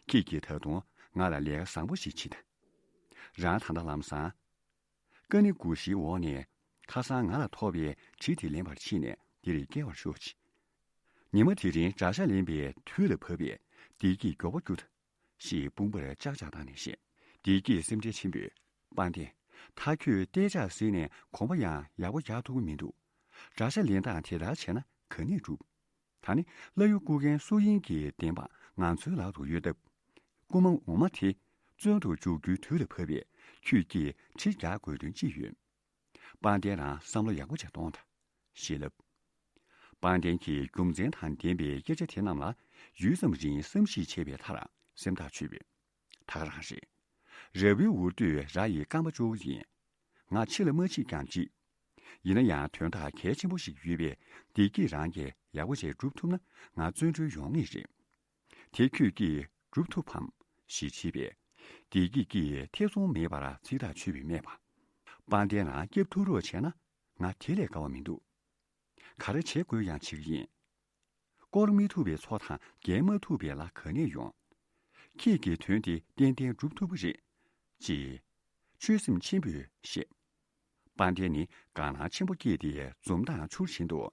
ཁྱེད་ཀྱིས་ད་དུང་ང་ལ་ལས་ཀ་བཟང་པོ་ཞིག་བྱེད་དང་། རང་ད་ལྟ་ལམ་སང་ཀ་ནི་གུ་ཤིའི་འོག་ནས་ཁ་སང་ང་ལ་ཐོབ་པའི་གྲི་དེ་ལེན་པར་ཕྱིན་ནས་འདིར་བསྐྱལ་བར་ཤོག་ཅིག་ཉི་མ་དེ་རིང་དགྲ་ཤ་ལེན་པའི་དུས་ལ་བབ་པས་བདེ་སྐྱིད་མགྱོགས་པོ་རྒྱུགས་དང་། ཞེས་དཔུང་པར་ལྕག་ལྕག་བཏང་ནས་བཤད། བདེ་སྐྱིད་སེམས་ཁྲལ་ཆེན་པོས། དཔལ་ལྡན། ད་ཁྱོད་རྟ་ལྕག་ཟིན་ནས་གོམ་པ་ཡང་ཡག་པོ་རྒྱག་ཐུབ་ཀྱི་མི་འདུག་དགྲ་ཤ་ལེན་སྟངས་དེ་ལྟར་བྱས་ན་ག་ནས་འགྲུབ། ད་ནི་བླ་གཡུ་རྐུ་མཁན་སུ་ཡིན་གྱི་བདེན་དཔང་ང་ཚོའི་ལག་ཏུ་ཡོད་སྟབས། རྐུ་མ་ངོ་མ་དེ་བཙོན་དུ་འཇུག་རྒྱུའི་དུས་ལ་བབ་པས་ཁྱོད་ཀྱིས་གྲི་རྒྱག་དགོས་དོན་ཅི་ཡོད། དཔལ་ལྡན་རང་བསམ་བློ་ཡག་པོ་ཅིག་གཏོང་དང་། ཞེས་ལབ། དཔལ་ལྡན་གྱིས་རྒྱུ་མཚན་དང་ལྡན་པའི་སྐད་ཆ་དེ་རྣམས་ལ་ཡུད་ཙམ་རིང་བསམ་གཞིག་བྱས་པའི་མཐར་སེམས་ཐག་ཆོད་པས། ད་ག་རང་རེད། ར་བའི་འུར་སྟོད་ར་ཡི་རྐང་པ་གཅོག་གི་ཡིན། ང་ཕྱི་ལ་མ་ཕྱིན་ཀྱང་འགྲིག་ཡིན་ན་ཡང་དོན་དག་གལ་ཆེན་པོ་ཞིག་ཡོད་པས་བདེ་སྐྱིད་རང་གིས་ཡག་པོ་བྱས་སྒྲུབ་ཐུབ་ན་ང་བཙོན་གྲོལ་ཡོང་ངེས་རེད། དེ་ཁྱོད་ཀྱིས་སྒྲུབ་ཐུབ་བམ་ཞེས་དྲིས་པས། བདེ་སྐྱིད་ཀྱིས་ཐེ་ཚོམ་མེད་པར་ཚིག་ཐག་ཆོད་པའི་སྨྲས་པ། དཔལ་ལྡན་རང་སྐྱབས་ཐུབ་རོགས་བྱས་ན་ང་དེ་ལས་དགའ་བ་མི་འདུག་ག་རེ་བྱེད་དགོས་ཡང་བྱེད་ཀྱི་ཡིན། བསྐོར་མི་ཐུབ་པའི་མཚོ་དང་བརྒལ་མ་ཐུབ་པའི་ལ་ག་ནས་ཡོང་། ཁྱེད་ཀྱི་དོན་དེ་ཏན་ཏན་སྒྲུབ་ཐུབ་ཀྱི་རེད། ཅེས་ཆོད་སེམས་ཆེན་པོས་བཤད། དཔལ་ལྡན་ནི་དགའ་སྣང་ཆེན་པོ་སྐྱེས་ཏེ་འཛུམ་མདངས་འཕྱུར་བཞིན་དུ།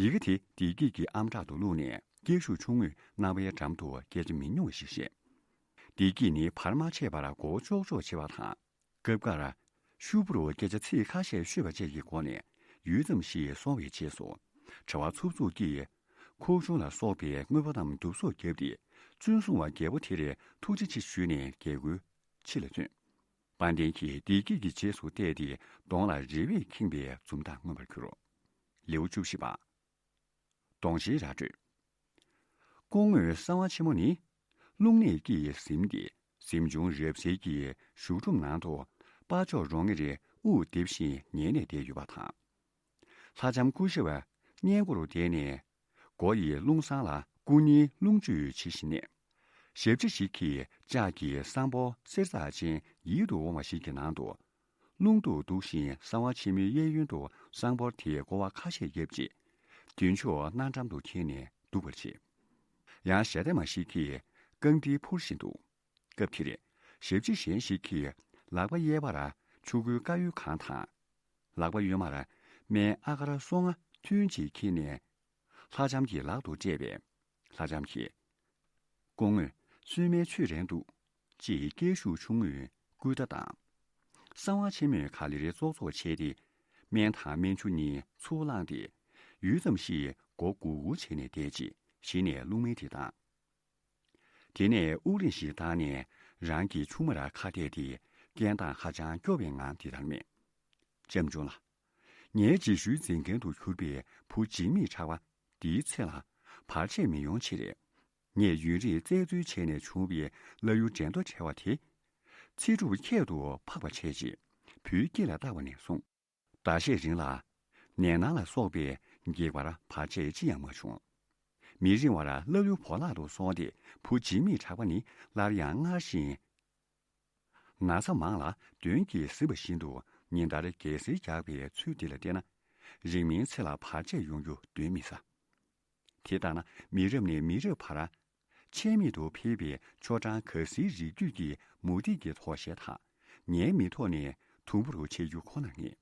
ཡི་གེ་དེ་བདེ་སྐྱིད་ཀྱི་ཨམ་ཕྲག་ཏུ་བླུགས་ནས་སྐད་ཤུགས་ཆུང་ངུས་རྣ་བའི་འགྲམ་དུ་སྐད་ཆ་མི་ཉུང་བ་ཞིག་བཤད། བདེ་སྐྱིད་ནི་བར་མ་ཆད་པར་མགོ་ལྕོག་ལྕོག་བྱེད་པ་དང་། སྐབས་འགར་ཤུབ་བུར་སྐད་ཆ་ཚིག་ཁ་ཤས་ཤོད་པ་བཅས་ཀྱི་སྒོ་ནས་ཡུད་ཙམ་ཞིག་སོང་བའི་རྗེས་སུ། བྲེལ་བ་འཚུབ་འཚུབ་ཀྱིས་ཁོག་ཆུང་ལ་སོགས་པའི་དངོས་པོ་རྣམས་བསྡུ་གསོག་བརྒྱབ་སྟེ། བཙོན་སྲུང་བ་རྒྱལ་པོ་དེར་ཐུགས་རྗེ་ཆེ་ཞུས་ནས་རྒྱལ་སྒོའི་ཕྱི་ལ་བྱོན། དཔལ་ལྡན་གྱིས་བདེ་སྐྱིད་ཀྱི་རྗེས་སུ་བལྟས་ཏེ་གདོང་ལ་རེ་བས་ཁེངས་པའི་འཛུམ་མདངས་མངོན་པར་གྱུར། ལེའུ་བཅུ་བཞི་པ། གདོང་ཞེན་ར་སྤྲོད། སྐུ་ངོ་གསང་བ་ཆེན་མོ་ནི། རླུང་ནད་ཀྱིས་ཟིན་ཏེ་གཟིམ་ཆུང་རབ་གསལ་གྱི་བཞུགས་ཁྲོམ་ནང་དུ་སྤར་ཕྱོགས་རོ་ལྔར་དབུ་རྡིབ་བཞིན་ཉལ་ནས་བསྡད་ཡོད་པ་དང་། ལྷ་ལྕམ་སྐུ་ཞབས་སྔས་མགོ་རུ་བསྡད་ནས། མགོ་ཡི་རླུང་སྲང་ལ་སྐུ་ཉིད་རླུང་བཅུད་བྱེད་བཞིན་ནས། ཞབས་ཕྱི་ཞིག་གིས་ལྕགས་ཀྱི་གསང་ཕོར་གསེར་ཚགས་ཅན་ཡིད་དུ་འོང་བ་ཞིག་གི་ནང་དུ། རླུང་དུ་བདུག་བཞིན་གསང་བ་ཆེན་མོའི་གཡས་གཡོན་དུ་གསང་ཕོར་དེའི་ཀོ་བ་ཁ་ཤས་བརྒྱབ་རྗེས། མདུན་ཕྱོགས་སྣ་འགྲམ་དུ་འཁྱེར་ནས་འདུག་པར་བྱེད། ཡང་ཞལ་ཏ་མ་ཞིག་གིས་རྐང་མཐིལ་འཕུར་བཞིན་འདུག་སྐབས་དེར་ཞབས་ཕྱི་གཞན་ཞིག་གིས་ལག་པ་གཡས་པར་ཆུ་ཁོལ་དཀར་ཡོལ་གང་དང་། ལག་པ་གཡོན་མར་སྨན་ཨ་གར་སོ་ལྔ་ཐུན་གཅིག་འཁྱེར་ནས། ལྷ་ལྕམ་གྱི་ལག་ཏུ་སྤྲད་པས། ལྷ་ལྕམ་གྱིས། སྐུ་ངོ་གསོལ་སྨན་མཆོད་རན་འདུག་ཅེས་སྐད་ཤུགས་ཆུང་ངུས་སྐུལ་བརྡ་བཏང་། གསང་བ་ཆེན་མོས་ག་ལེར་ཙོག་ཙོག་བྱས་ཏེ། སྨན་དང་སྨན་ཆུ་གཉིས་ཚུར་བླངས་ཏེ། ཡུད་ཙམ་ཞིག་མགོ་སྒུར་སྒུར་བྱས་ནས་བསྡད་རྗེས་གཞི་ནས་རླུང་སྨན་དེ་བཏང་། དེ་ནས་དབུགས་རིང་ཞིག་བཏང་ནས་རང་གི་ཆུང་མར་ཁ་གཏད་དེ། སྐད་གདངས་ཧ་ཅང་སྐྱོ་བའི་ངང་འདི་ལྟར་སྨྲས། སྐྱབས་འཇུག་ལགས། ངའི་རྗེས་ཤུལ་འཛིན་མཁན་དུ་གྱུར་པའི་བུ་འཇིགས་མེད་གྲགས་པ་འདིའི་ཚེ་ལ་བར་ཆད་མི་ཡོང་ཕྱིར། ངས་ཡུན་རིང་བཙལ་འཚོལ་བྱས་ནས་བྱུང་བའི་བླ་གཡུ་འགྲན་ཟླ་བྲལ་བ་དེ། ཚེ་སྒྲུབ་ཁྱད་དུ་འཕགས་པ་བྱས་རྗེས་བུའི་དཀྱིལ་ལ་བཏགས་པ་ནས་བཟུང་། ཟླ་ཤས་རིང་ལ་ནད་མནར་ལ་སོགས་པའི་འགྱིག་པར་བར་ཆད་ཅི་ཡང་མ་བྱུང་། མི་རིང་བར་བླ་གཡུ་བོར་བརླག་ཏུ་སོང་སྟེ་བུ་འཇིགས་མེད་གྲགས་པ་ནི་སླར་ཡང་སྔར་བཞིན། ན་ཚ་མང་ལ་གདོན་གྱིས་ཟིན་པ་བཞིན་དུ་ཉིན་ལྟར་རྒྱལ་སྲིད་རྒྱག་པའི་ཚུལ་འདི་ལ་བལྟས་ན། རིང་མིན་ཚེ་ལ་བར་ཆད་ཡོང་རྒྱུ་གདོན་མི་ཟ། དེ་ལྟར་ན་མི་རབས་ནས་མི་རབས་བར། ཆད་མེད་དུ་འཕེལ་བའི་ཆོ་འབྲང་ག་ཟིའི་རིགས་རྒྱུད་ཀྱི་མུ་ཏིག་གི་ཐོག་ཞལ་དང་ཉའི་མེ་ཏོག་ནས་དུམ་བུར་ཆད་རྒྱུ་ཁོ་ན་ངེས།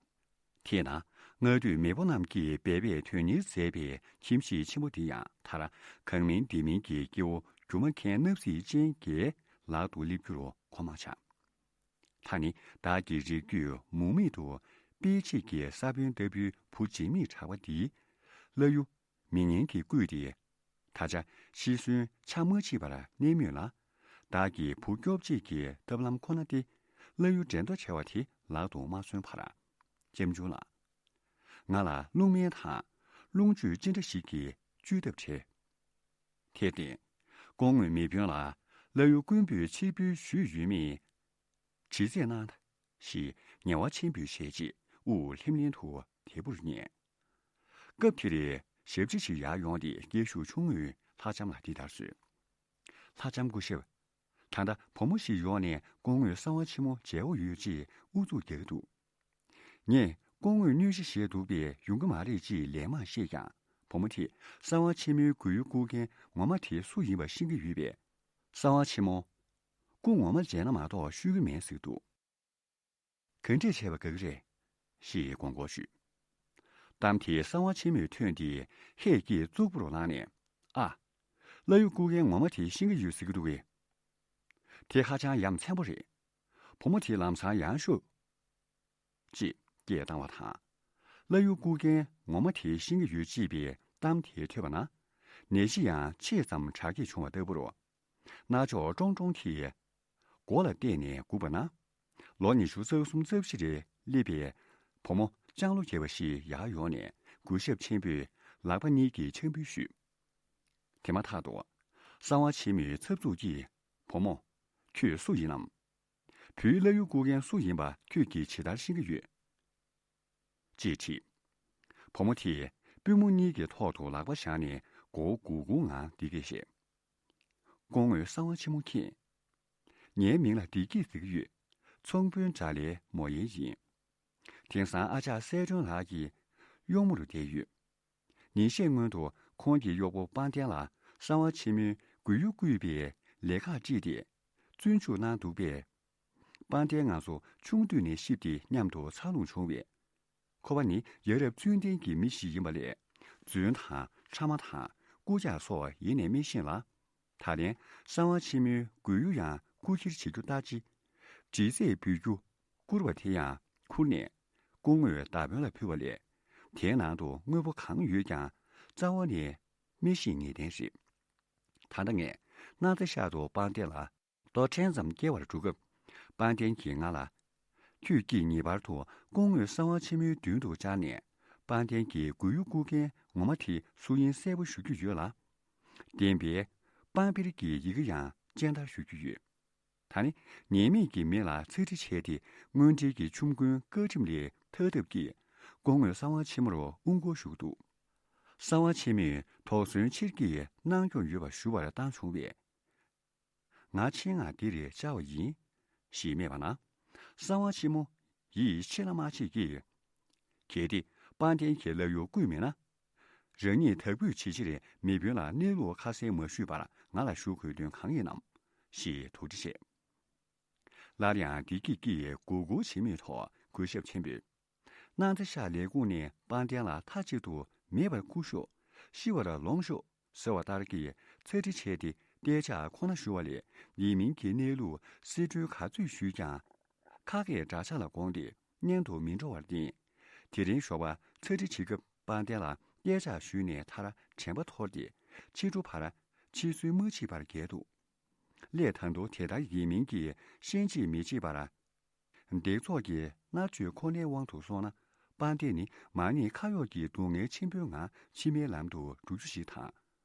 དེས་ན་སྔ་དུས་མེས་པོ་རྣམས་ཀྱིས་འབད་པས་དོན་གཉེར་མཛད་པའི་ཁྱིམ་གཞིས་ཆེན་པོ་འདི་ཡང་མཐར་གང་མིན་འདི་མིན་གྱི་སྐྱེ་བོ་སྒྱུ་མ་མཁན་བརྣབ་སྲིད་ཅན་གྱི་ལག་ཏུ་སླེབས་རྒྱུར་གོ་མ་ཆགས། ད་ནི་བདག་གི་རིགས་རྒྱུད་མུ་མེད་དུ་སྤེལ་བྱེད་ཀྱི་ས་བོན་ལྟ་བུའི་བུ་འཇིགས་མེད་གྲགས་པ་འདིའི་བླ་གཡུ་མི་ངན་གྱིས་བརྐུས་ཏེ། ད་ཆ་ཤི་གསོན་ཆ་མ་མཆིས་པར་གནས་མོད་ལ། བདག་གི་བུ་སྐྱོབ་བྱེད་ཀྱི་ཐབས་ལམ་ཁོ་ན་སྟེ། བླ་གཡུ་འགྲན་ཟླ་བྲལ་བ་དེ་ལག་ཏུ་མ་སོན་བར། སྐྱབས་འཇུག་ལགས། ང་ལ་རླུང་སྨན་དང་རླུང་བཅུད་ཅི་འདྲ་ཞིག་གིས་བཅོས་ཐབས་བྲལ། དེར་བརྟེན། སྐུ་ངོས་མེས་དཔོན་ལ་བླ་གཡུ་རྐུན་པོས་ཕྱིར་འབུལ་ཞུས་ཡོད་མེད། དྲི་རྩད་གནང་ཞེས་ངལ་བ་ཆེན་པོས་བཤད་རྗེས་དབུགས་ལྷིམ་ལྷིམ་དུ་དལ་བུར་ཉལ། སྐབས་དེར་ཞབས་ཕྱི་ཞིག་ཡར་ཡོང་སྟེ་སྐད་ཤུགས་ཆུང་ངུས་ལྷ་ལྕམ་ལ་འདི་ལྟར་གསོལ། ལྷ་ལྕམ་སྐུ་ཞབས། ད་ལྟ་བུ་མོ་ཞིག་ཡོང་ནས་སྐུ་ངོས་གསང་བ་ཆེན་མོ་མཇལ་འོ་ཡོད་ཅེས་ཨུ་ཚུགས་རྒྱག་གི་འདུག་ངས་སྐུ་ངོས་གནོད་གཞི་བཞེས་འདུག་པས་ཡོང་གི་མ་རེད་ཅེས་ལན་མང་བཤད་ཀྱང་། བུ་མོ་དེས་གསང་བ་ཆེན་མོའི་མགོ་ཡུ་རྐུ་མཁན་ངོ་མ་དེ་སུ་ཡིན་པ་ཤེས་ཀྱི་ཡོད་པས། གསང་བ་ཆེན་མོ། སྐུ་ངོ་མ་མཇལ་ན་མ་གཏོགས་ཤོད་ཀྱི་མེད་ཟེར་འདུག་ག་འདྲས་བྱས་པ་དགའ་གི་རེད། ཞེས་མགོ་སྐོར་ཞུས། གཏམ་དེ་གསང་བ་ཆེན་མོས་ཐོས་ཏེ་ཧད་ཀྱིས་གཙུག་པོར་ལངས་ནས། ཨ། བླ་གཡུ་རྐུ་མཁན་ངོ་མ་དེ་ཤེས་ཀྱི་ཡོད་ཟེར་གྱི་འདུག་གས། དེ་ཧ་ཅང་ཡ་མཚན་པོ་རེད། བུ་མོ་དེ་ལམ་སང་ཡང་ཤོད། ཅེས་སྐད་བཏང་བ་དང་། བླ་གཡུ་རྐུ་མཁན་ངོ་མ་དེ་ཤེས་ཀྱི་ཡོད་ཅེས་པའི་གཏམ་དེ་ཐོས་པ་ན། ནད་གཞི་ཡང་ཆེ་ཙམ་དྲག་སྐྱེད་བྱུང་བ་ལྟ་བུར། རྣ་ཅོག་ཀྲོང་ཀྲོང་གིས་མགོ་ལ་གཏད་ནས་སྒུག་པ་ན། ལོ་ཉི་ཤུ་རྩ་གསུམ་རྩ་བཞི་རེ་སླེབས་པའི་བུ་མོ་ལྕང་ལོ་རྒྱས་པ་ཞིག་ཡར་ཡོང་ནས་གུས་ཞབས་ཆེན་པོས་ལག་པ་གཉིས་ཀྱིས་ཕྱག་འབུལ་ཞུས། དེ་མ་ཐག་ཏུ་གསང་བ་ཆེན་མོས་འཚབ་འཚུབ་ཀྱིས། བུ་མོ། ཁྱོད་སུ་ཡིན་ནམ། བུའི་བླ་གཡུ་རྐུ་མཁན་སུ་ཡིན་པ་ཁྱོད་ཀྱིས་ཇི་ལྟར་ཤེས་ཀྱི་ཡོད། ཅེས་དྲིས། བུ་མོ་དེས་པུས་མོ་གཉིས་ཀྱི་ཐོག་ཏུ་ལག་པ་བཞག་ནས་མགོ་བོ་སྒུར་སྒུར་ངང་འདི་སྐད་བཤད། སྐུ་ངོས་གསང་བ་ཆེན་མོ་མཁྱེན། ངའི་མིང་ལ་བདེ་སྐྱིད་ཟེར་གྱི་ཡོད། ཚོང་དཔོན་དགྲ་ལྷའི་མོ་ཡན་ཡིན། དེང་སང་ཨ་ཅག་གསལ་སྒྲོན་ལགས་ཀྱི་གཡོག་མོ་རུ་བསྡད་ཡོད། ཉིན་ཤས་སྔོན་དུ་ཁོང་གི་གཡོག་པོ་དཔལ་ལྡན་ལ་གསང་བ་ཆེན་མོའི་མགུལ་གཡུ་བརྐུས་པའི་ལས་ཁག་དཀྲིས་ཏེ་བཙོན་འཇུག་གནང་འདུག་པས། དཔལ་ལྡན་ང་ཚོ་ཆུང་དུས་ནས་གཤིབས་ཏེ་མཉམ་དུ་འཚར་ལོངས་བྱུང་བས། ཁོ་པ་ནི་ཡ་རབས་ཙུན་དན་གྱི་མི་ཞིག་ཡིན་པ་ལས། རྫུན་དང་ཕྲ་མ་དང་རྐུབ་བཀྱག་སོགས་ཡེ་ནས་མི་ཤེས་ལ། ད་ལན་གསང་བ་ཆེན་མོའི་མགུལ་གཡུ་ཡང་རྐུ་འཁྱེར་བྱེད་རྒྱུ་ལྟ་ཅི། ཇི་སྲིད་འབུལ་རྒྱུ་བསྐུར་བ་དེ་ཡང་ཁུར་ནས་སྐུ་ངོ་མདའ་དཔོན་ལ་ཕུལ་བ་ལས། དེའི་ནང་དུ་དངོས་པོ་གང་ཡོད་ཀྱང་རྩ་བ་ནས་མི་ཤེས་ངེས་གཏན་རེད། ད་ལྟ་ངས་སྣང་མཐའ་ཤར་དུ་དཔལ་ལྡན་ལ་རྡོ་ཕྲན་ཙམ་བསྐྱལ་བར་འགྲོ་སྐབས། དཔལ་ལྡན་གྱིས་ང་ལ། ཁྱོད་ཀྱིས་ངེས་པར་དུ་སྐུ་ངོ་གསང་བ་ཆེན་མོའི་མདུན་དུ་བཅར་ནས། དཔལ་ལྡན་གྱི་མགུལ་གཡུ་རྐུ་མཁན་ངོ་མ་དེ་སུ་ཡིན་གསལ་པོ་ཞུ་རྒྱུ་ཡོད་ལ། བདེན་པའི་དཔང་འབེར་གྱི་ཡི་གེ་ཡང་སྤྱན་བསྟར་ཞུ་རྒྱུ་ཡོད། ད་ནི་ཉེས་མེད་ཀྱི་མི་ལ་ཚ་འདྲི་བྱས་ཏེ། དངོས་འབྲེལ་གྱི་ཆོམ་རྐུན་བཀའ་ཁྲིམས་ལས་ཐར་ཐབས་ཀྱིས་སྐུ་ངོ་གསང་བ་ཆེན་མོར་དབུ་སྐོར་ཞུ་གི་འདུག། གསང་བ་ཆེན་མོས་དོགས་ཟོན་ཆེར་གྱིས་གནང་སྐྱོང་ཡོད་པ་ཞུ་བར་བཏང་བྱུང་བས། ང་ཆེད་མངགས་འདིར་བཅར་བ་ཡིན། ཞེས་སྨྲས་པ་ན། གསང་བ་ཆེན་མོ་ཡིད་ཆེས་ལ་མ་བྱེད་ཀྱིས། གལ་ཏེ་དཔལ་ལྡན་གྱིས་ལྷ་ཡུལ་བརྐུས་མེད་ན། རང་ཉིད་དག་འབུད་བྱེད་ཕྱིར་མེས་དཔོན་ལ་གནས་ལུགས་ཁ་གསལ་མ་ཞུས་པར་ང་ལ་ཞུ་དགོས་དོན་གང་ཡིན་ནམ། ཞེས་དོགས་འདྲི་བྱས། སླར་ཡང་བདེ་སྐྱིད་ཀྱིས་མགོ་སྐོར་བྱེད་མུས་ཐོག་གུས་ཞབས་ཆེན་པོས། སྣང་མཐའ་ཤར་ལས་ཁུངས་ནས་དཔལ་ལྡན་ལ་མཐའ་གཅིག་ཏུ་མེད་པར་བཀུར་ཤོག། ཤི་བར་ལོངས་ཤོག་ཟེར་བ་ལྟར་གྱི་ཚ་འདྲི་བྱས་ཏེ། བསྟན་ཕྱག་ཁོ་ན་ཞུ་བ་ལས། ཡིན་མིན་གྱི་གནས་ལུགས་གསེད་བཀྲོལ་ག་ཚོད་ཞུས་ཀྱང་། ཁ་སྐད་འདྲ་ཆགས་ལ་དགོངས་ཏེ་སྙན་དུ་མི་འགྲོ་བར་བརྟེན། དེ་རིང་ཞོགས་པ་ཚ་འདྲི་བྱེད་སྐབས་དཔལ་ལྡན་ལ་བསྟན་ཕྱག་ཞུས་ནས་མཐར་དྲན་པ་འཐོར་ཏེ། ཕྱི་དྲོ་བར་ཕྱིར་གསོན་མ་མཆིས་པར་བརྒལ་འདུག། སླད་ད་དུང་དེ་ལྟར་ཡིན་མིན་གྱི་ཤན་འབྱེད་མི་བྱེད་པར། སྡིག་ཚོགས་ཀྱི་མནར་གཅོད་ཁོ་ནའི་དབང་དུ་སོང་ན། དཔལ་ལྡན་ནི་མ་ཎི་ཁ་གཡོགས་ཀྱི་སྡུག་བསྔལ་ཆེན་པོའི་ངང་ཕྱི་མའི་ལམ་དུ་འགྲོ་རྒྱུ་ཞིག་དང་།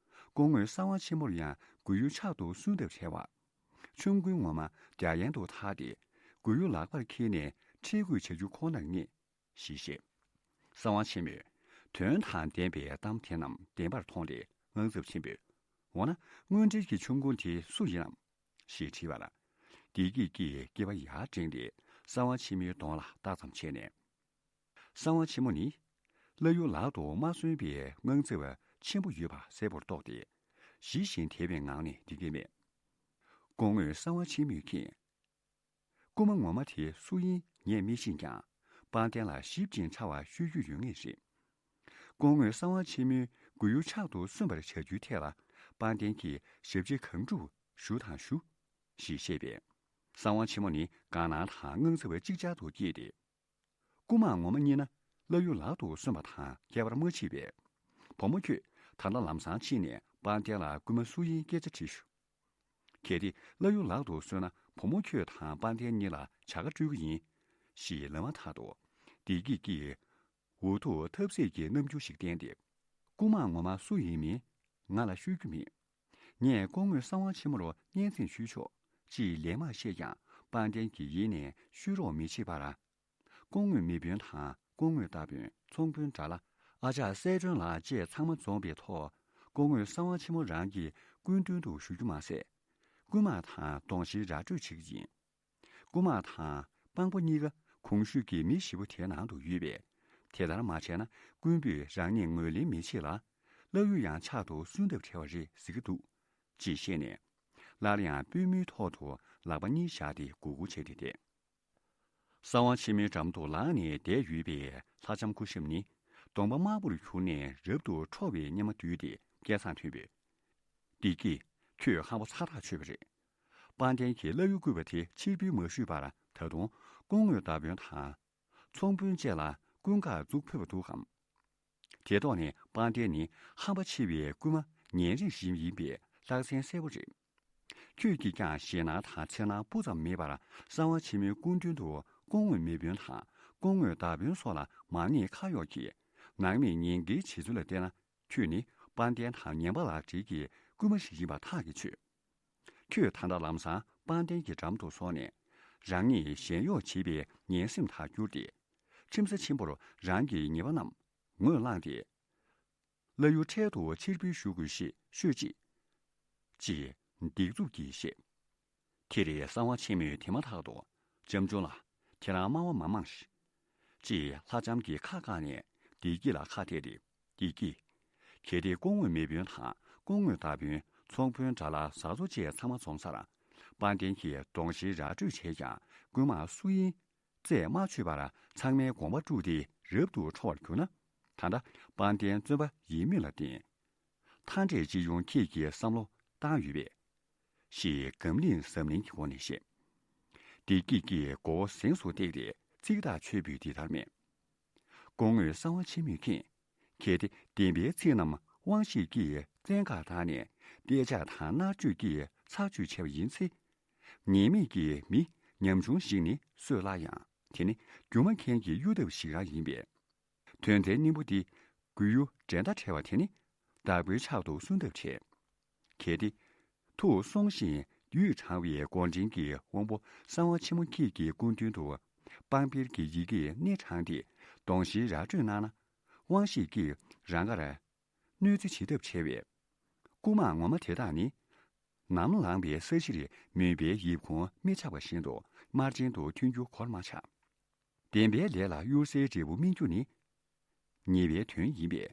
སྐུ་ངོ་གསང་བ་ཆེན་མོར་ཡང་མགུལ་གཡུ་ཕྱག་ཏུ་སོན་ཐབས་བྲལ་བ། ཆོམ་རྐུན་ངོ་མ་རྒྱ་ཡན་དུ་ཐར་ཏེ། མགུལ་གཡུ་ལག་པར་འཁྱེར་ནས་ཁྲེལ་དགོད་བྱ་རྒྱུ་ཁོ་ནར་ངེས། ཞེས་བཤད། གསང་བ་ཆེན་མོས་དོན་དང་ལྡན་པའི་གཏམ་དེ་རྣམས་བདེན་པར་མཐོང་སྟེ་དངངས་འཚབ་ཆེན་པོས། འོ་ན་དངོས་འབྲེལ་གྱི་ཆོམ་རྐུན་དེ་སུ་ཡིན་ནམ། ཞེས་དྲིས་པར། བདེ་སྐྱིད་ཀྱིས་སྐེད་པ་ཡར་བསྒྲེངས་ཏེ་གསང་བ་ཆེན་མོའི་གདོང་ལ་ལྟ་ཙམ་བྱས་ནས། གསང་བ་ཆེན་མོ་ནི། ལྷ་ཡུལ་ལག་ཏུ་མ་སོན་པའི་དངངས་འཚབ་ཆེན་པོ་ཡོད་པ་གསལ་པོར་རྟོགས་ཏེ། ཞི་ཞིང་དད་པའི་ངང་ནས་འདི་སྐད་སྨྲས། སྐུ་ངོ་གསང་བ་ཆེན་མོས་མཁྱེན། རྐུན་མ་ངོ་མ་དེ་སུ་ཡིན་ངས་མི་ཤེས་ཀྱང་། དཔལ་ལྡན་ལ་ཞིབ་ཅིང་ཕྲ་བ་ཤོད་རྒྱུ་ཡོད་ངེས་རེད། སྐུ་ངོ་གསང་བ་ཆེན་མོའི་མགུལ་གཡུ་ཕྱག་ཏུ་སོན་པར་བྱ་རྒྱུའི་ཐད་ལ། དཔལ་ལྡན་གྱིས་ཞབས་ཕྱི་གང་སྒྲུབ་ཞུ་དང་ཞུ། ཞེས་བཤད་པས། གསང་བ་ཆེན་མོ་ནི་དགའ་སྣང་དང་དངངས་འཚབ་ཅིག་ཅར་དུ་སྐྱེས་ཏེ། རྐུན་མ་ངོ་མ་རྙེད་ན་ལྷ་ཡུལ་ལག་ཏུ་སོན་པ་དང་ཁྱད་པར་མ་མཆིས་པས། བུ་མོ་ཁྱོད་ད་ལྟ་ལམ་སང་ཕྱིན་ནས་དཔལ་ལྡན་ལ་རྐུན་མ་སུ་ཡིན་སྐད་ཆ་དྲིས་ཤོག། གལ་ཏེ་ལྷ་ཡུལ་ལག་ཏུ་སོན་ན་བུ་མོ་ཁྱོད་དང་དཔལ་ལྡན་གཉིས་ལ་བྱ་དགའ་སྤྲོད་ཀྱི་ཡིན། ཞེས་ལབ་མ་ཐག་ཏུ། བདེ་སྐྱིད་ཀྱིས་འུ་ཐུག་ཐབས་ཟད་ཀྱི་རྣམ་འགྱུར་ཞིག་བསྟན་ཏེ། རྐུན་མ་ངོ་མ་སུ་ཡིན་མིན་ང་ལ་ཤོད་རྒྱུ་མེད། ངས་སྐུ་ངོ་གསང་བ་ཆེན་མོར་སྙན་སེང་ཞུས་ཆོག་ཅེས་ལན་མ་བཤད་ཀྱང་། དཔལ་ལྡན་གྱིས་ཡེ་ནས་ཤོད་རོགས་མི་བྱེད་པར། སྐུ་ངོ་མེས་དཔོན་དང་སྐུ་ངོ་རྟ་དཔོན། ཚོང་དཔོན་དགྲ་ལྷ། ཨ་ཅག་གསལ་སྒྲོན་ལགས་བཅས་ཚང་མ་འཛོམས་པའི་ཐོག། སྐུ་ངོ་གསང་བ་ཆེན་མོ་རང་གི་སྐུ་མདུན་དུ་ཞུ་རྒྱུ་མ་ཟད། རྐུན་མ་དང་གདོང་བཞིར་ར་སྤྲོད་བྱེད་ཀྱི་ཡིན། རྐུན་མ་དང་དཔང་པོ་གཉིས་ཀ་གོང་ཞུས་ཀྱི་མི་བཞི་པོ་དེའི་ནང་དུ་ཡོད་པས། དེ་ལྟར་མ་བྱས་ན་རྐུན་པོས་རང་ཉིད་ངོས་ལེན་མི་བྱེད་ལ། ལྷ་ཡུལ་ཡང་ཕྱག་ཏུ་སོན་ཐབས་བྲལ་བ་རེད་ཟེར་གྱི་འདུག། ཅེས་བཤད་ནས། སླར་ཡང་པུས་མོའི་ཐོག་ཏུ་ལག་པ་གཉིས་བཞག་སྟེ་མགོ་སྒུར་བྱས་ཏེ་བསྡད། གསང་བ་ཆེན་མོའི་འགྲམ་དུ་ལངས་ནས་བསྡད་ཡོད་པའི་ལྷ་ལྕམ་སྐུ་ཞབས་ནི། གདོང་པ་དམར་པོར་གྱུར་ནས་རབ་ཏུ་ཁྲོ་བའི་གཉེར་མ་བསྡུས་ཏེ་སྐད་གསང་མཐོན་པོས། བདེ་སྐྱིད། ཁྱོད་ཧམ་པ་ཚ་ཐག་ཆོད་པ་རེད། དཔལ་ལྡན་གྱིས་ལྷ་ཡུལ་བརྐུས་པ་དེ་ཕྱིར་འབུལ་མ་ཞུས་པར། ད་དུང་སྐུ་ངོ་མདའ་དཔོན་དང་། ཚོང་དཔོན་བཅས་ལ་རྐུན་ཁག་འཛུགས་ཕོད་པ་འདུག་གམ། དེ་ཐོག་ནས་དཔལ་ལྡན་ནི་ཧམ་པ་ཆེ་བའི་རྐུན་མ་ཉེ་རིང་ཞིག་ཡིན་པའི་རྟགས་མཚན་གསལ་པོ་རེད། ཁྱོད་ཀྱིས་ཀྱང་ཞེད་སྣང་དང་འཚེར་སྣང་སྤུ་ཙམ་མེད་པར་གསང་བ་ཆེན་མོའི་སྐུ་མདུན་དུ་སྐུ་ངོ་མེས་དཔོན་དང་སྐུ་ངོ་མདའ་དཔོན་སོགས་ལ་མ་ཎི་ཁ་གཡོག་གིས་ནང་མིས་ཉེས་འགེལ་བྱེད་ཚུལ་ལ་བལྟས་ན། ཁྱོད་ནི་དཔལ་ལྡན་དང་ངན་པ་ལག་སྦྲེལ་གྱི་རྐུན་མ་ཞིག་ཡིན་པ་ཐག་གིས་ཆོད། ཁྱོད་ད་ལྟ་ལམ་སང་དཔལ་ལྡན་གྱི་འགྲམ་དུ་སོང་ནས། རང་ཉིད་ཞེན་གཡོག་བྱེད་པའི་ངན་སེམས་དག་གྱུར་ཏེ། ཁྲིམས་ས་ཆེན་པོར་རང་གི་ཉེས་པ་རྣམས་ངོས་བླངས་ཏེ། ལྷ་ཡུལ་འཕྲལ་དུ་ཕྱིར་འབུལ་ཞུ་དགོས་ཞེས་ཤོད་ཅིག། ཅེས་སྡིགས་མཛུབ་ཀྱིས་བཤད། དེར་གསང་བ་ཆེན་མོས་དེ་མ་ཐག་ཏུ། ལྕམ་ཆུང་ལགས། ཁྱེད་རང་དམའ་བ་མ་མང་ཞིག། ཅེས་ལྷ་ལྕམ་གྱི་ཁ་བཀག་ནས་བདེ་སྐྱིད་ལ་ཁ་གཏད་དེ། བདེ་སྐྱིད། གལ་ཏེ་སྐུ་ངོ་མེས་དཔོན་དང་སྐུ་ངོ་མདའ་དཔོན། ཚོང་དཔོན་དགྲ་ལྷ། བཟའ་ཚོ་བཅས་ཚང་མ་འཛོམས་སར། དཔལ་ལྡན་གྱིས་གདོང་བཞིར་ར་སྤྲོད་བྱས་ཀྱང་རྐུན་མ་སུ་ཡིན་རྩད་མ་ཆོད་པར་ཚང་མའི་དགོངས་པ་དཀྲུགས་ཏེ་རབ་ཏུ་ཁྲོ་བར་གྱུར་ན། ད་ལྟ་དཔལ་ལྡན་བཙོན་པ་ཡིན་མིན་ལ་བརྟེན། མཐའ་འབྲས་སྤྱི་ཡོངས་ཁྱེད་ཀྱིས་བསམ་བློ་བཏང་ཡོད་པས། ཞེས་སྒམ་བརླིང་གཟབ་ནན་གྱི་སྒོ་ནས་བཤད། བདེ་སྐྱིད་ཀྱིས་མགོ་བོ་གཟེངས་སུ་བཏེགས་ཏེ་ཚིག་ཐག་ཆོད་པོས་འདི་ལྟར་སྨྲས། སྐུ་ངོ་གསང་བ་ཆེན་མོས་མཁྱེན། གལ་ཏེ་བདེན་པའི་ཚིག་རྣམས་དབང་ཤེད་ཀྱིས་བཙན་བཀག་བཏང་ནས་དཔེ་ཆ་དང་མནར་གཅོད་ཀྱིས་ཚར་གཅོད་བྱས་པ་ཡིན་ཚེ། ཉེས་མེད་ཀྱི་མི་ཉམ་ཆུང་ཞིག་ནི་སུས་བརླག་ཡང་དེ་ནི་སྒྱུ་མ་མཁན་གྱི་གཡུ་འདབ་ཞིག་རང་ཡིན་པས། དོན་ཚན་སྙིང་པོ་འདི་མགུལ་ཡུ་འགྲན་ཟླ་བྲལ་བ་དེ་ནི་བདག་པོའི་ཕྱག་ཏུ་སོན་ཐབས་བྲལ། གལ་ཏེ། ཐུགས་སོང་ཞིང་ཡུས་གྲང་བའི་མགོ་འདྲེན་གྱི་དབང་པོ་གསང་བ་ཆེན་མོ་ཁྱེད་ཀྱི་སྐུ་མདུན་དུ་དཔང་འབེལ་གྱི་ཡི་གེ་སྣེ་དྲངས་ཏེ་གདོང་བཞིའི་ར་སྤྲོད་གནང་ན། དབང་ཤེད་ཀྱིས་རང་དགར་གནོད་འཚེ་བྱེད་ཐབས་བྲལ་བས། རྐུ་མ་ངོ་མ་དེ་དག་ནི། ནམ་ལངས་པའི་ས་གཞིར་མུན་པའི་ཡིབ་ཁུང་མི་ཆགས་པ་བཞིན་དུ་དམར་རྗེན་དུ་ཐོན་རྒྱུ་གོར་མ་ཆག། བདེན་པའི་ལས་ལ་གཡུར་ཟའི་འབྲས་བུ་སྨིན་རྒྱུ་ནི། ཉེས་པའི་དོན་ཡིན་པས།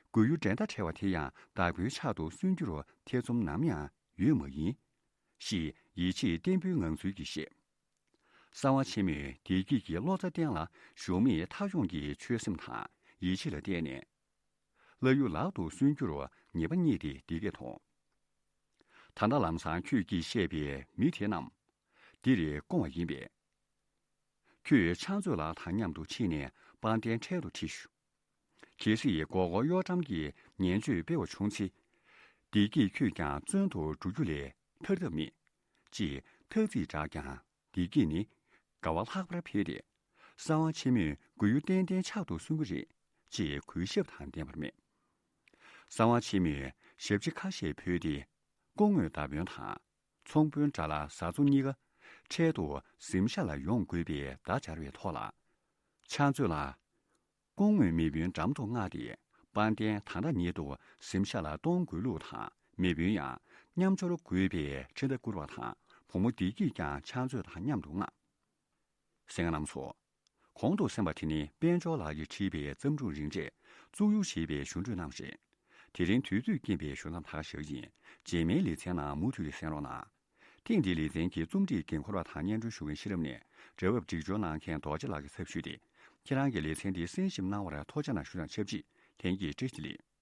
མགུལ་ཡུ་འགྲན་ཟླ་བྲལ་བ་དེ་ཡང་བདག་པོའི་ཕྱག་ཏུ་སོན་རྒྱུར་ཐེ་ཚོམ་ནམ་ཡང་ཡོད་མ་ཡིན། ཞེས་ཡིད་ཆེས་བརྟན་པོའི་ངང་ཚུལ་གྱིས་བཤད། གསང་བ་ཆེན་མོས་བདེ་སྐྱིད་ཀྱི་བློ་རྩ་བརྟན་ལ་གཞོམ་མེད་མཐའ་ཡོང་གི་ཆོད་སེམས་དང་ཡིད་ཆེས་ལ་བརྟེན་ནས། བླ་གཡུ་ལག་ཏུ་སོན་རྒྱུར་ངེས་པ་རྙེད་དེ་འདི་སྐད་ཐོངས། ད་ལྟ་ལམ་སང་ཁྱོད་ཀྱིས་བཤད་པའི་མི་དེ་རྣམས་འདིར་བསྐོང་བ་ཡིན་པས། ཁྱོད་ཕྱག་མཛོད་ལགས་དང་མཉམ་དུ་ཕྱིན་ནས་དཔལ་ལྡན་འཕྲལ་དུ་ཁྲིད་ཞུ། གལ་སྲིད་མགོ་སྐོར་གཡོ་ཁྲམ་གྱི་ངན་སྤྱོད་སྤེལ་བ་བྱུང་ཚེ། བདེ་སྐྱིད་ཁྱོད་ཀྱང་བཙོན་དུ་འགྲོ་རྒྱུ་ལས་ཐར་ཐབས་མེད། ཅེས་ཐག་རྩིས་བསྒྲགས་ཀྱང་བདེ་སྐྱིད་ནི་དགའ་བ་ལྷག་པར་འཕེལ་ཏེ། གསང་བ་ཆེན་མོས་མགུལ་ཡུ་ཏན་ཏན་ཕྱག་ཏུ་སོན་གྱི་རེད། ཅེས་གུས་ཞབས་དང་ལྡན་པར་སྨྲས། གསང་བ་ཆེན་མོས་ཞབས་ཕྱི་ཁ་ཤས་ཕུལ་ཏེ། སྐུ་ངོ་མདའ་དཔོན་དང་ཚོང་དཔོན་དགྲ་ལྷ་བཟའ་ཚོ་གཉིས་ཀ་འཕྲལ་དུ་གཟིམ་ཤག་ལ་ཡོང་དགོས་པའི་བརྡ་སྦྱར་བའི་ཐོག་ལ། ཕྱག་མཛོད་ལགས། སྐུ་ངོ་མེས་དཔོན་འགྲམ་དུ་མངགས་ཏེ། དཔལ་ལྡན་ད་ལྟ་ཉིད་དུ་གཟིམ་ཤག་ལ་གཏོང་དགོས་ལུགས་དང་མེས་དཔོན་ཡང་མཉམ་འབྱོར་དགོས་པའི་ཁྲི་མདའ་བསྐུར་བ་དང་བུ་མོ་བདེ་སྐྱིད་ཀྱང་ཕྱག་མཛོད་དང་མཉམ་དུ་མངགས། གསན་མཁན་རྣམ་ཚོ། གོང་དུ་གསན་པ་དེ་ནི་དཔལ་འབྱོར་ལགས་ཀྱིས་བྲིས་པའི་བརྩམས་སྒྲུང་རིང་གྲས་གཙུག་གཡུ་ཞེས་པའི་གཞུང་འགྲོས་རྣམས་རེད། དེ་རིང་དུས་ཚོད་རྐྱེན་པས་ཞུ་མཚམས་ད་ག་བཞག་ཡིན། རྗེས་མའི་ལེ་ཚན་ནང་མུ་མཐུད་དེ་གསན་རོགས་གནང་། ཐེངས་འདིའི་ལེ་ཚན་གྱི་རྩོམ་སྒྲིག་འགན་འཁུར་བ་དང་སྙན་སྒྲོན་ཞུ་མཁན་ཤེས་རབ་ནས་འབྲེལ་བ་སྒྲིག་སྦྱོར་གནང་མཁན་རྡོ་རྗེ་ལགས་ཀྱི་ཚབ་ཞུས་ཏེ། ཁྱེད་རང་གིས་ལེ་ཚན་འདི་གསན་ཞིབ་གནང་བར་ཐུགས་རྗེ་གནང་ཞུ་དང་ཆབས་ཅིག་ལྷན་རྒྱས་བཀྲ་ཤིས་བདེ་ལེགས།